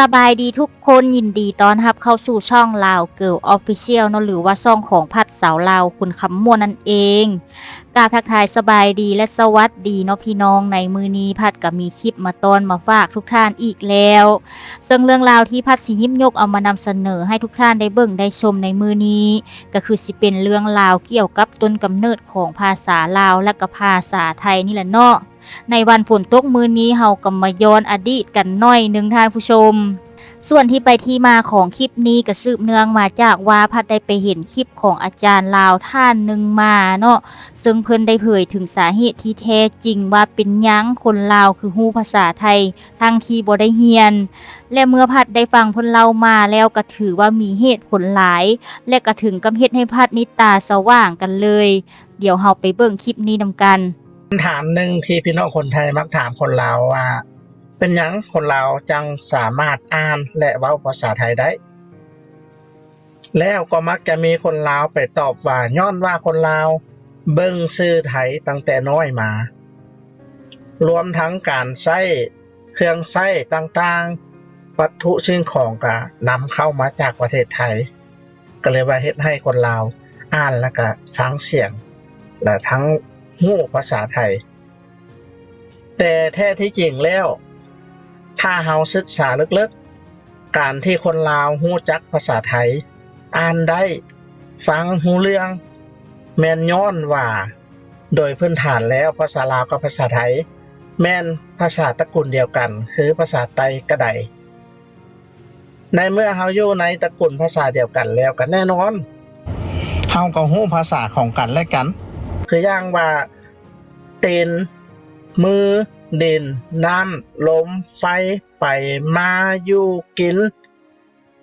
ສະບາຍດີທຸກຄົນ, ຍິນດີຕ້ອນຮັບເຂົ້າສູ່ຊ່ອງ Lao Girl Official ເນາະ ຫຼືວ່າຊ່ອງຂອງພັດສາວລາວ ຄຸນຄຳມ່ວນນັ້ນເອງ. ກາບທັກທາຍສະບາຍດີ ແລະ ສະຫວັດດີເນາະພີ່ນ້ອງ. ໃນມື້ນີ້ພັດກໍມີຄລິບມາຕ້ອນມາຝາກທຸກທ່ານອີກແລ້ວ, ເຊິ່ງເລື່ອງລາວທີ່ພັດຊິຫຍິບຍົກເອົາມານຳສະເໜີໃຫ້ທຸກທ່ານໄດ້ເບິ່ງໄດ້ຊົມໃນມື້ນີ້ ກໍຄືຊິເປັນເລື່ອງລາວກ່ຽວກັບຕົ້ນກຳເນີດຂອງພາສາລາວ ແລະ ກໍພາສາໄທນີ້ແຫຼະເນາະ. ໃນວັນຝົນຕົກມື້ນີ້ ເຮົາກໍມາຍ້ອນອະດີດກັນໜ້ອຍໜຶ່ງທ່ານຜູ້ຊົມ. ສ່ວນທີ່ໄປທີ່ມາຂອງຄລິບນີ້ ກໍສືບເນື່ອງມາຈາກວ່າພັດໄດ້ໄປເຫັນຄລິບຂອງອາຈານລາວທ່ານໜຶ່ງມາເນາະ, ເຊິ່ງເພິ່ນໄດ້ເຜີຍເຖິງສາເຫດທີ່ແທ້ຈິງວ່າເປັນຫຍັງຄົນລາວຄືຮູ້ພາສາໄທ ທັງທີ່ບໍ່ໄດ້ຮຽນ. ແລະ ເມື່ອພັດໄດ້ຟັງເພິ່ນເລົ່າມາແລ້ວ ກໍຖືວ່າມີເຫດຜົນຫຼາຍ ແລະ ກໍເຖິງກັບເຮັດໃຫ້ພັດນີ້ຕາສະຫວ່າງກັນເລີຍ. ດຽວເຮົາໄປເບິ່ງຄລິບນີ້ນຳກັນ. ຄຳຖາມໜຶ່ງທີ່ພີ່ນ້ອງຄົນໄທມັກຖາມຄົນລາວວ່າ ເປັນຫຍັງຄົນລາວຈັ່ງສາມາດອ່ານ ແລະ ເວົ້າພາສາໄທໄດ້? ແລ້ວກໍມັກຈະມີຄົນລາວໄປຕອບວ່າ ຍ້ອນວ່າຄົນລາວເບິ່ງສື່ໄທຕັ້ງແຕ່ນ້ອຍມາ, ລວມທັງການໃຊ້ເຄື່ອງໃຊ້ຕ່າງໆ, ວັດຖຸສິ່ງຂອງກໍນຳເຂົ້າມາຈາກປະເທດໄທ, ກໍເລີຍວ່າເຮັດໃຫ້ຄົນລາວອ່ານ ແລ້ວກໍຟັງສຽງ ແລະ ທັງຮູ້ພາສາໄທ. ແຕ່ແທ້ທີ່ຈິງແລ້ວ ຖ້າເຮົາສຶກສາເລິກໆ, ການທີ່ຄົນລາວຮູ້ຈັກພາສາໄທ, ອ່ານໄດ້, ຟັງຮູ້ເລື່ອງ, ແມ່ນຍ້ອນວ່າໂດຍພື້ນຖານແລ້ວ ພາສາລາວກັບພາສາໄທ ແມ່ນພາສາຕະກຸນດຽວກັນ ຄືພາສາໄຕ້ກະໄດ. ໃນເມື່ອເຮົາຢູ່ໃນຕະກຸນພາສາດຽວກັນແລ້ວ ກໍແນ່ນອນ ເຮົາກໍຮູ້ພາສາຂອງກັນແລະກັນ. ຄືຢ່າງວ່າ ຕີນ, ມື, ດິນ, ນ້ຳ, ລົມ, ໄຟ, ໄປ, ມາ, ຢູ່, ກິນ,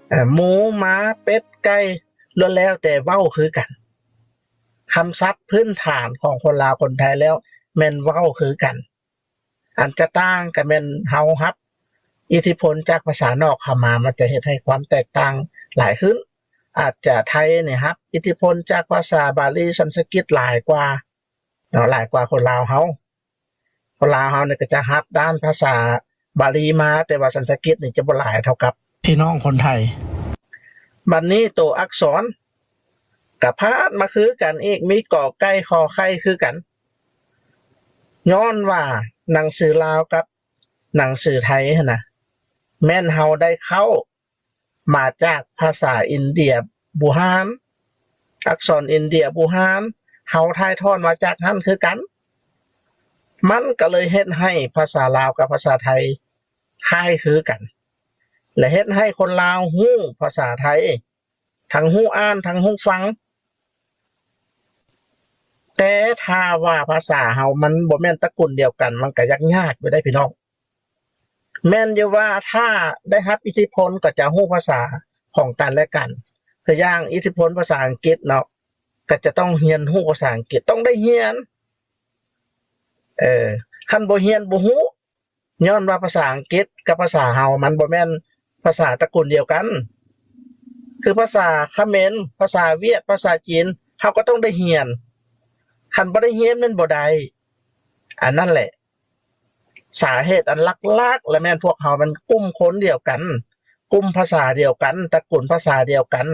ເອີ ໝູ, ໝາ, ເປັດ, ໄກ່ ລ້ວນແລ້ວແຕ່ເວົ້າຄືກັນ. ຄຳສັບພື້ນຖານຂອງຄົນລາວຄົນໄທແລ້ວແມ່ນເວົ້າຄືກັນ. ອັນຈະຕ່າງກໍແມ່ນເຮົາຮັບອິດທິພົນຈາກພາສານອກເຂົ້າມາ, ມັນຈະເຮັດໃຫ້ຄວາມແຕກຕ່າງຫຼາຍຂຶ້ນ. ອາດຈະໄທນີ້ຮັບອິດທິພົນຈາກພາສາບາລີ, ສັນສະກິດຫຼາຍກວ່າເນາະ, ຫຼາຍກວ່າຄົນລາວເຮົາ. ຄົນລາວເຮົານີ້ກໍຈະຮັບດ້ານພາສາບາລີມາ, ແຕ່ວ່າສັນສະກິດນີ້ຈະບໍ່ຫຼາຍເທົ່າກັບພີ່ນ້ອງຄົນໄທ. ບັດນີ້ໂຕອັກສອນ ກະພາດມາຄືກັນອີກ, ມີ ກ ໄກ່ ຄ ໄຂ່ ຄືກັນ. ຍ້ອນວ່າໜັງສືລາວກັບໜັງສືໄທຫັ້ນນະ ແມ່ນເຮົາໄດ້ເຄົ້າມາຈາກພາສາອິນເດຍບູຮານ, ອັກສອນອິນເດຍບູຮານ ເຮົາຖ່າຍທອດມາຈາກຫັ້ນຄືກັນ. ມັນກໍເລີຍເຮັດໃຫ້ພາສາລາວກັບພາສາໄທຄ້າຍຄືກັນ ແລະ ເຮັດໃຫ້ຄົນລາວຮູ້ພາສາໄທ ທັງຮູ້ອ່ານ ທັງຮູ້ຟັງ. ແຕ່ຖ້າວ່າພາສາເຮົາມັນບໍ່ແມ່ນຕະກຸນດຽວກັນ ມັນກໍຍາກໆຢູ່ເດ້ພີ່ນ້ອງ. ແມ່ນຢູ່ວ່າຖ້າໄດ້ຮັບອິດທິພົນກໍຈະຮູ້ພາສາຂອງກັນແລະກັນ. ຄືຢ່າງອິດທິພົນພາສາອັງກິດເນາະ, ກໍຈະຕ້ອງຮຽນຮູ້ພາສາອັງກິດ, ຕ້ອງໄດ້ຮຽນ. ເອີ, ຄັນບໍ່ຮຽນບໍ່ຮູ້. ຍ້ອນວ່າພາສາອັງກິດກັບພາສາເຮົາມັນບໍ່ແມ່ນພາສາຕະກຸນດຽວກັນ. ຄືພາສາຂະເໝນ, ພາສາຫວຽດ, ພາສາຈີນ, ເຮົາກໍຕ້ອງໄດ້ຮຽນ. ຄັນບໍ່ໄດ້ຮຽນແມ່ນບໍ່ໄດ້. ອັນນັ້ນແຫຼະ ສາເຫດອັນຫຼັກໆ ແລະ ແມ່ນພວກເຮົາມັນກຸ່ມຄົນດຽວກັນ, ກຸ່ມພາສາດຽວກັນ, ຕະກຸນພາສາດຽວກັນ.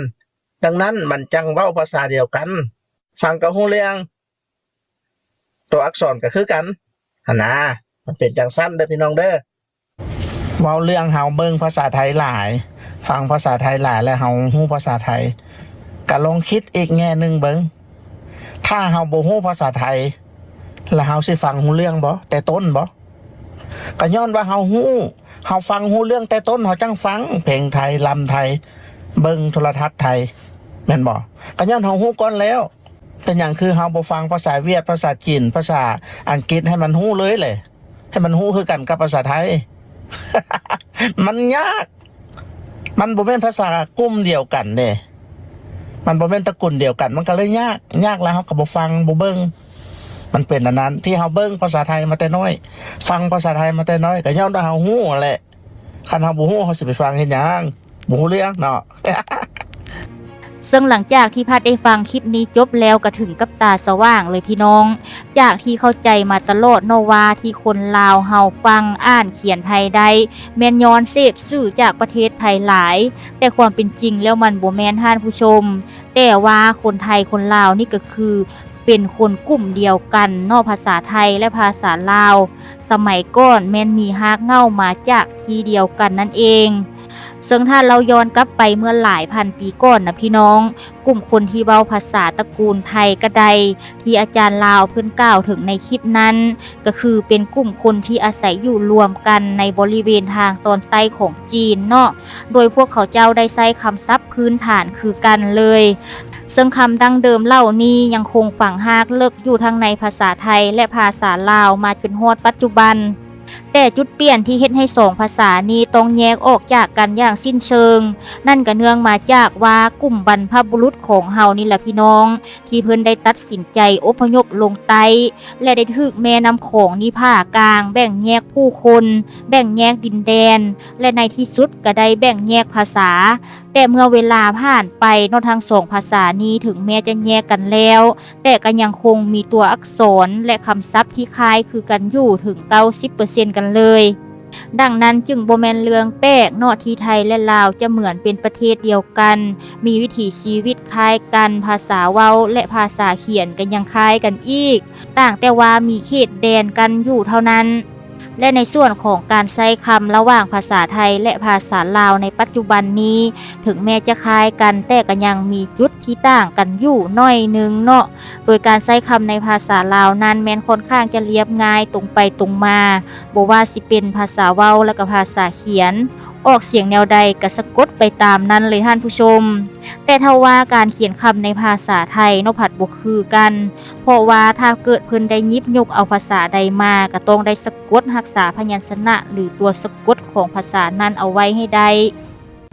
ດັ່ງນັ້ນມັນຈັ່ງເວົ້າພາສາດຽວກັນ, ຟັງກໍຮູ້ເລື່ອງ. ຕົວອັກສອນກໍຄືກັນຫັ້ນນາ. ມັນເປັນຈັ່ງຊັ້ນເດີພີ່ນ້ອງເດີ. ເວົ້າເລື່ອງເຮົາເບິ່ງພາສາໄທຫຼາຍ, ຟັງພາສາໄທຫຼາຍ ແລ້ວເຮົາຮູ້ພາສາໄທ, ກະລອງຄິດອີກແງ່ໜຶ່ງເບິ່ງ. ຖ້າເຮົາບໍ່ຮູ້ພາສາໄທ ແລ້ວເຮົາຊິຟັງຮູ້ເລື່ອງບໍ່ ແຕ່ຕົ້ນບໍ່? ກະຍ້ອນວ່າເຮົາຮູ້, ເຮົາຟັງຮູ້ເລື່ອງແຕ່ຕົ້ນ, ເຮົາຈັ່ງຟັງເພງໄທ, ລຳໄທ, ເບິ່ງໂທລະທັດໄທ, ແມ່ນບໍ່? ກະຍ້ອນເຮົາຮູ້ກ່ອນແລ້ວ. ເປັນຫຍັງຄືເຮົາບໍ່ຟັງພາສາຫວຽດ, ພາສາຈີນ, ພາສາອັງກິດໃຫ້ມັນຮູ້ເລີຍແຫຼະ, ໃຫ້ມັນຮູ້ຄືກັນກັບພາສາໄທ? ມັນຍາກ, ມັນບໍ່ແມ່ນພາສາກຸ່ມດຽວກັນເດ້, ມັນບໍ່ແມ່ນຕະກຸນດຽວກັນ, ມັນກໍເລີຍຍາກ, ຍາກແລ້ວເຮົາກໍບໍ່ຟັງ, ບໍ່ເບິ່ງ. ມັນເປັນອັນນັ້ນ, ທີ່ເຮົາເບິ່ງພາສາໄທມາແຕ່ນ້ອຍ, ຟັງພາສາໄທມາແຕ່ນ້ອຍ, ກໍຍ້ອນວ່າເຮົາຮູ້ຫັ້ນແຫຼະ. ຄັນເຮົາບໍ່ຮູ້ ເຮົາຊິໄປຟັງເຮັດຫຍັງ? ບໍ່ຮູ້ເລື່ອງເນາະ. ເຊິ່ງຫຼັງຈາກທີ່ພັດໄດ້ຟັງຄລິບນີ້ຈົບແລ້ວ ກໍເຖິງກັບຕາສະຫວ່າງເລີຍພີ່ນ້ອງ. ຈາກທີ່ເຂົ້າໃຈມາຕະຫຼອດເນາະວ່າ ທີ່ຄົນລາວເຮົາຟັງ, ອ່ານ, ຂຽນໄທໄດ້ແມ່ນຍ້ອນເສບສື່ຈາກປະເທດໄທຫຼາຍ, ແຕ່ຄວາມເປັນຈິງແລ້ວມັນບໍ່ແມ່ນທ່ານຜູ້ຊົມ. ແຕ່ວ່າຄົນໄທຄົນລາວນີ້ກໍຄືເປັນຄົນກຸ່ມດຽວກັນເນາະ, ພາສາໄທ ແລະ ພາສາລາວ ສະໄໝກ່ອນແມ່ນມີຮາກເຫງົ້າມາຈາກທີ່ດຽວກັນນັ້ນເອງ. ເຊິ່ງຖ້າເລົ່າຍ້ອນກັບໄປເມື່ອຫຼາຍພັນປີກ່ອນນະພີ່ນ້ອງ, ກຸ່ມຄົນທີ່ເວົ້າພາສາຕະກູນໄທກໍໄດ້ ທີ່ອາຈານລາວເພິ່ນກ່າວເຖິງໃນຄລິບນັ້ນ ກໍຄືເປັນກຸ່ມຄົນທີ່ອາໄສຢູ່ລວມກັນໃນບໍລິເວນທາງຕອນໃຕ້ຂອງຈີນເນາະ, ໂດຍພວກເຂົາເຈົ້າໄດ້ໃຊ້ຄຳສັບພື້ນຖານຄືກັນເລີຍ. ເຊິ່ງຄຳດັ້ງເດີມເຫຼົ່ານີ້ຍັງຄົງຝັງຮາກເລິກຢູ່ທັງໃນພາສາໄທ ແລະ ພາສາລາວມາຈົນຮອດປັດຈຸບັນ. ແຕ່ຈຸດປ່ຽນທີ່ເຮັດໃຫ້ສອງພາສານີ້ຕ້ອງແຍກອອກຈາກກັນຢ່າງສິ້ນເຊີງນັ້ນ ກໍເນື່ອງມາຈາກວ່າກຸ່ມບັນພະບຸລຸດຂອງເຮົານີ້ລະພີ່ນ້ອງ ທີ່ເພິ່ນໄດ້ຕັດສິນໃຈອົບພະຍົບລົງໃຕ້ ແລະ ໄດ້ຖືກແມ່ນ້ຳຂອງນີ້ຜ່າກາງ, ແບ່ງແຍກຜູ້ຄົນ, ແບ່ງແຍກດິນແດນ ແລະ ໃນທີ່ສຸດກໍໄດ້ແບ່ງແຍກພາສາ. ແຕ່ເມື່ອເວລາຜ່ານໄປເນາະ, ທັງສອງພາສານີ້ເຖິງແມ່ຈະແຍກກັນແລ້ວ, ແຕ່ກໍຍັງຄົງມີຕົວອັກສອນ ແລະ ຄຳສັບທີ່ຄ້າຍຄືກັນຢູ່ເຖິງເກົ້າສິບເປີເຊັນກັນເລີຍ. ດັ່ງນັ້ນຈຶ່ງບໍ່ແມ່ນເລື່ອງແປກເນາະ ທີ່ໄທ ແລະ ລາວຈະເໝືອນເປັນປະເທດດຽວກັນ, ມີວິຖີຊີວິດຄ້າຍກັນ, ພາສາເວົ້າ ແລະ ພາສາຂຽນກໍຍັງຄ້າຍກັນອີກ, ຕ່າງແຕ່ວ່າມີເຂດແດນກັ້ນຢູ່ເທົ່ານັ້ນ. ແລະ ໃນສ່ວນຂອງການໃຊ້ຄຳລະຫວ່າງພາສາໄທ ແລະ ພາສາລາວໃນປັດຈຸບັນນີ້ ເຖິງແມ່ຈະຄ້າຍກັນ, ແຕ່ກໍຍັງມີຈຸດທີ່ຕ່າງກັນຢູ່ໜ້ອຍໜຶ່ງເນາະ. ໂດຍການໃຊ້ຄຳໃນພາສາລາວນັ້ນແມ່ນຂ້ອນຂ້າງຈະລຽບງ່າຍ, ຕົງໄປຕົງມາ, ບໍ່ວ່າຊິເປັນພາສາເວົ້າ ແລະ ກະພາສາຂຽນ, ອອກສຽງແນວໃດກະສະກົດໄປຕາມນັ້ນເລີຍທ່ານຜູ້ຊົມ. ແຕ່ຖ້າວ່າການຂຽນຄຳໃນພາສາໄທເນາະ ພັດບໍ່ຄືກັນ, ເພາະວ່າຖ້າເກີດເພິ່ນໄດ້ຫຍິບຍົກເອົາພາສາໃດມາ ກະຕ້ອງໄດ້ສະກົດຮັກສາພະຍັນຊະນະ ຫຼື ຕົວສະກົດຂອງພາສານັ້ນເອົາໄວ້ໃຫ້ໄດ້.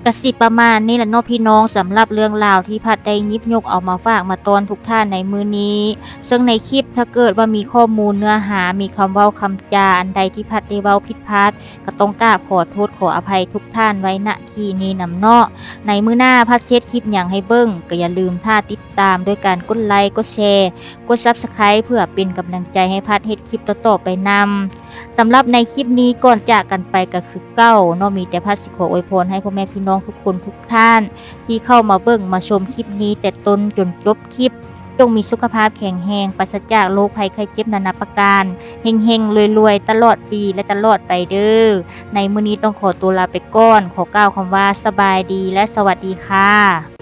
ກະຊິປະມານນີ້ລະເນາະພີ່ນ້ອງ, ສຳລັບເລື່ອງລາວທີ່ພັດໄດ້ຫຍິບຍົກເອົາມາຝາກມາຕ້ອນທຸກທ່ານໃນມື້ນີ້. ເຊິ່ງໃນຄລິບ ຖ້າເກີດວ່າມີຂໍ້ມູນເນື້ອຫາ, ມີຄຳເວົ້າຄຳຈາອັນໃດທີ່ພັດໄດ້ເວົ້າຜິດພາດ, ກໍຕ້ອງກາບຂໍໂທດຂໍອະໄພທຸກທ່ານໄວ້ ນະ ທີ່ນີ້ນຳເນາະ. ໃນມື້ໜ້າພັດຊິເຮັດຄລິບຫຍັງໃຫ້ເບິ່ງ ກໍຢ່າລືມຖ້າຕິດຕາມດ້ວຍການກົດໄລ, ກົດແຊ, ກົດ Subscribe ເພື່ອເປັນກຳລັງໃຈໃຫ້ພັດເຮັດຄລິບຕໍ່ໆໄປນຳ. ສຳລັບໃນຄລິບນີ້ ກ່ອນຈາກກັນໄປກໍຄືເກົ່າເນາະ, ມີແຕ່ພັດຊິຂໍອວຍພອນໃຫ້ພໍ່ແມ່ພີ່ນ້ອງທຸກຄົນທຸກທ່ານ ທີ່ເຂົ້າມາເບິ່ງມາຊົມຄລິບນີ້ແຕ່ຕົ້ນຈົນຈົບຄລິບ ຈົ່ງມີສຸຂະພາບແຂງແຮງ, ປາສະຈາກໂລກໄພໄຂ້ເຈັບນານາປະການ, ເຮັງໆລວຍໆຕະຫຼອດປີ ແລະ ຕະຫຼອດໄປເດີ້. ໃນມື້ນີ້ຕ້ອງຂໍຕົວລາໄປກ່ອນ, ຂໍກ່າວຄຳວ່າສະບາຍດີ ແລະ ສະຫວັດດີຄ່ະ.